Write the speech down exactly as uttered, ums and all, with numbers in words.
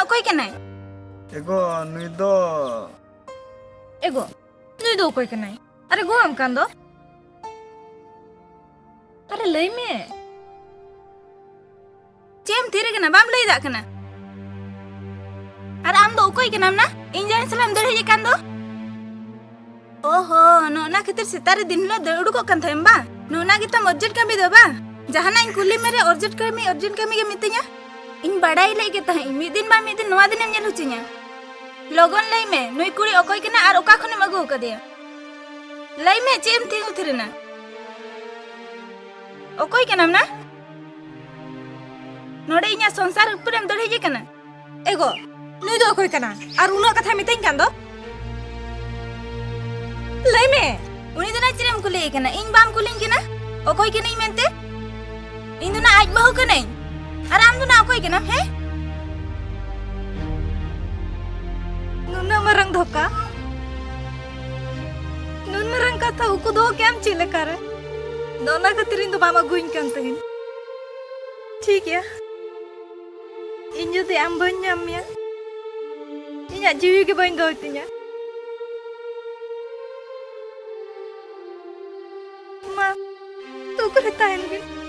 ᱚᱠᱚᱭ ᱠᱟᱱᱟᱭ? ᱮᱜᱳ, ᱱᱩᱭ ᱫᱚ᱾ ᱮᱜᱳ, ᱱᱩᱭ ᱫᱚ ᱚᱠᱚᱭ ᱠᱟᱱᱟᱭ? ᱟᱨᱮ ᱜᱳ ᱟᱢ ᱠᱟᱱ ᱫᱚ᱾ ᱟᱨᱮ ᱞᱟᱹᱭ ᱢᱮ᱾ ᱪᱮᱫ ᱮᱢ ᱛᱷᱤᱨ ᱠᱟᱱᱟ? ᱵᱟᱢ ᱞᱟᱹᱭ ᱫᱟᱜ ᱠᱟᱱᱟ? ᱟᱨ ᱟᱢ ᱫᱚ ᱚᱠᱚᱭ ᱠᱟᱱᱟᱢ ᱱᱟ? ᱤᱧ ᱡᱟᱦᱟᱸᱭ ᱥᱟᱞᱟᱜ ᱮᱢ ᱫᱟᱹᱲ ᱦᱮᱡ ᱟᱠᱟᱱ ᱫᱚ? ᱚᱦᱚ, ᱱᱚᱜᱼᱱᱟ ᱠᱷᱟᱹᱛᱤᱨ ᱥᱮᱛᱟᱜ ᱨᱮ ᱫᱤᱱ ᱦᱤᱞᱳᱜ ᱫᱟᱹᱲ ᱩᱰᱩᱠᱚᱜ ᱠᱟᱱ ᱛᱟᱦᱮᱸᱢ ᱵᱟᱝ? ᱱᱚᱜᱼᱱᱟ ᱜᱮᱛᱟᱢ urgent ᱠᱟᱹᱢᱤ ᱫᱚ ᱵᱟᱝ? ᱡᱟᱦᱟᱱᱟᱜ ᱤᱧ ᱠᱩᱞᱤ ᱢᱮ ᱨᱮ urgent ᱠᱟᱹᱢᱤ, urgent ᱠᱟᱹᱢᱤ ᱜᱮ ᱢᱤᱛᱟᱹᱧᱟ᱾ ᱤᱧ ᱵᱟᱰᱟᱭ ᱞᱮᱫ ᱜᱮ ᱛᱟᱦᱮᱸᱫ, ᱢᱤᱫ ᱫᱤᱱ ᱵᱟᱝ ᱢᱤᱫ ᱫᱤᱱ ᱱᱚᱣᱟ ᱫᱤᱱᱮᱢ ᱧᱮᱞ ᱦᱚᱪᱚᱧᱟ᱾ ᱞᱚᱜᱚᱱ ᱞᱟᱹᱭ ᱢᱮ, ᱱᱩᱭ ᱠᱩᱲᱤ ᱚᱠᱚᱭ ᱠᱟᱱᱟ ᱟᱨ ᱚᱠᱟ ᱠᱷᱚᱱᱮᱢ ᱟᱹᱜᱩ ᱟᱠᱟᱫᱮᱭᱟ? ᱞᱟᱹᱭ ᱢᱮ, ᱪᱮᱫ ᱮᱢ ᱛᱤᱸᱜᱩ ᱛᱷᱤᱨ ᱮᱱᱟ? ᱚᱠᱚᱭ ᱠᱟᱱᱟᱢ ᱱᱟ? ᱱᱚᱰᱮ ᱤᱧᱟᱜ ᱥᱚᱝᱥᱟᱨ ᱩᱯᱚᱨᱮᱢ ᱫᱟᱹᱲ ᱦᱮᱡ ᱟᱠᱟᱱᱟ? ᱮᱜᱳ, ᱱᱩᱭ ᱫᱚ ᱚᱠᱚᱭ ᱠᱟᱱᱟ? ᱟᱨ ᱩᱱᱟᱹᱜ ᱠᱟᱛᱷᱟᱭ ᱢᱤᱛᱟᱹᱧ ᱠᱟᱱ ᱫᱚ? ᱞᱟᱹᱭ ᱢᱮ᱾ ᱩᱱᱤ ᱫᱚ ᱱᱟ ᱪᱮᱫ ᱮᱢ ᱠᱩᱞᱤᱭᱮ ᱠᱟᱱᱟ? ᱤᱧ ᱵᱟᱢ ᱠᱩᱞᱤᱧ ᱠᱟᱱᱟ ᱚᱠᱚᱭ ᱠᱟᱹᱱᱟᱹᱧ ᱢᱮᱱᱛᱮ? ᱤᱧ ᱫᱚ ᱱᱟ ᱟᱡ ᱵᱟᱹᱦᱩ ᱠᱟᱹᱱᱟᱹᱧ᱾ ᱟᱨ ᱟᱢ ᱫᱚ ᱱᱟ ᱚᱠᱚᱭ ᱠᱟᱱᱟᱢ, ᱦᱮᱸ? ᱱᱩᱱᱟᱹᱜ ᱢᱟᱨᱟᱝ ᱫᱷᱳᱠᱟ, ᱱᱩᱱ ᱢᱟᱨᱟᱝ ᱠᱟᱛᱷᱟ ᱩᱠᱩ ᱫᱚᱦᱚ ᱠᱮᱜ ᱟᱢ ᱪᱮᱫ ᱞᱮᱠᱟᱨᱮ? ᱫᱚ ᱚᱱᱟ ᱠᱷᱟᱹᱛᱤᱨ ᱤᱧ ᱫᱚ ᱵᱟᱢ ᱟᱹᱜᱩᱧ ᱠᱟᱱ ᱛᱟᱦᱮᱸᱱ᱾ ᱴᱷᱤᱠ ᱜᱮᱭᱟ, ᱤᱧ ᱡᱩᱫᱤ ᱟᱢ ᱵᱟᱹᱧ ᱧᱟᱢ ᱢᱮᱭᱟ, ᱤᱧᱟᱜ ᱡᱤᱣᱤ ᱜᱮ ᱵᱟᱹᱧ ᱫᱚᱦᱚᱭ ᱛᱤᱧᱟ᱾ ᱢᱟ, ᱛᱚ ᱚᱠᱟᱨᱮ ᱛᱟᱦᱮᱱ ᱵᱤᱱ?